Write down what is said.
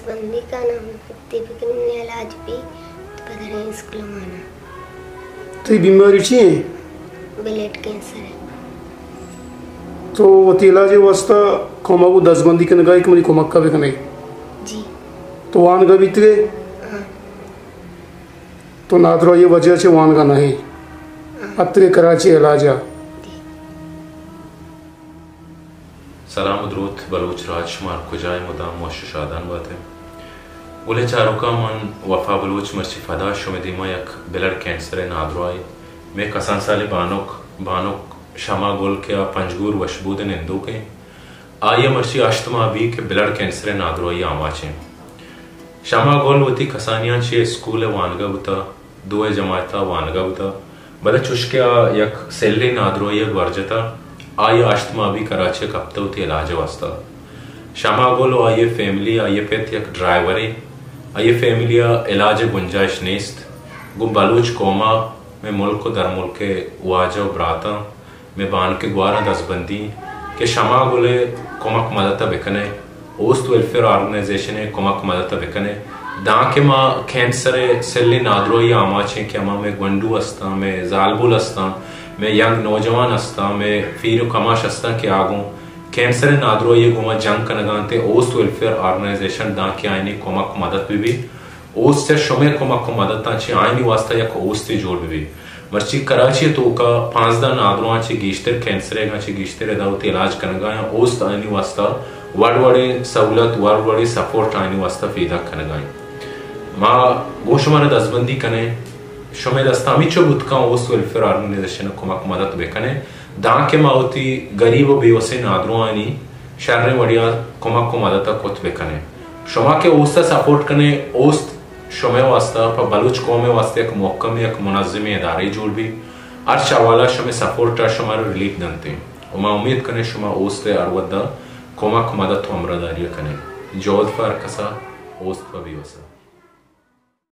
بندی کناں، وتی بکنیں علاج بی، تو پدریں اسکول مانا۔ تئی بیماری چی ایں؟ بلڈ کینسر ایں۔ تو وتی علاج واسطہ قوم ءَ گوں دزبندی کنگا ئے کہ منی کمک ءَ بکنے؟ جی۔ تو وانگا بیتگے؟ ہاں۔ تو نادراہی وجہ چہ وانگا نہ ئے؟ ہاں۔ اتکے کراچی علاج ءَ؟ جی۔ سلام و دروت بلوچ راج، شما ہر کجا ئے مدام وش و شادان بات ئے۔ گلیں چاروکاں، من وفا بلوچ مرچی پدا شمے دیما یک بلڈ کینسر ءِ نادراہے، مئے کسان سالیں بانک، بانک شما گل کہ آ پنجگور وشبود ءِ نندوک ایں۔ آئی ءَ مرچی ہشت ماہ بی کہ بلڈ کینسر ءِ نادراہی ءَ آماچ ایں۔ شما گل وتی کسانیاں چہ اسکول ءَ وانگا بوتا، دوئیں جماعت ءَ وانگا بوتا، بلے چوشکہ آ یک سلیں نادراہی ءَ گور جتا، آئی ءَ ہشت ماہ بی کراچی ءَ کپتہ وتی علاج ءِ واسطہ۔ شما گل و آئی ءِ فیملی، آئی ءِ پت یک ڈرائیورے، آئی ءِ فیملی ءَ علاج ءِ گنجائش نیست۔ گوں بلوچ قوم ءَ، مئے ملک و درملک ءِ واجہ و براتاں، مئے بانک ءِ گوہاراں دزبندی کہ شما گل ءَ کمک مدت ءَ بکن ئے، اوست ویلفیئر آرگنائزیشن ءِ کمک مدت ءَ بکن ئے، دانکہ ما کینسر ءِ سلیں نادراہی ءَ آماچ ایں کہ ہما مئے گونڈو ہستاں، مئے زالبول ہستاں، مئے ینگ نوجوان ہستاں، مئے پیر و کماش ہستاں کہ آ گوں کینسر ءِ نادراہی ءَ گوما جنگ کنگا انت، اوست ویلفیئر آرگنائزیشن دانکہ آیانی کمک مدت بہ بیت۔ اوست چہ شمئے کمک و مدتاں چہ آیانی واسطہ یک اوستے جوڑ بہ بیت۔ مرچی کراچی ءِ توکا پانزدہ نادراہاں چہ گیشتر، کینسریگاں چہ گیشتر ادا وتی علاج کنگا ایں۔ اوست آیانی واسطہ وڑ وڑیں سہولت، وڑ وڑیں سپورٹ آیانی واسطہ پیداک کنگا ایں۔ ما گوں شمارا دزبندی کنیں، شمئے دستا ہمینچو بوت کن اوست ویلفیئر آرگنائزیشن ءَ کمک مدت بکنیں، دانکہ ما وتی گریب و بے وسیں نادراہانی شریں وڑیا کمک و مدت ءَ کت بکنیں۔ شما کہ اوست ءَ سپورٹ کنے، اوست شمئے واسطہ، پہ بلوچ قوم ءِ واسطہ یک محکم، یک منظمیں ادارے جوڑ بی۔ ہرچ حوالہ شمئے سپورٹ ءَ شمارا ریلیف دنت ایں۔ و ما امید کنیں شما اوست ءِ ہر وھد ءَ کمک، مدت و ہمراہداری ءَ کنے۔ جہد پہ ہر کسا، اوست پہ بے وسا۔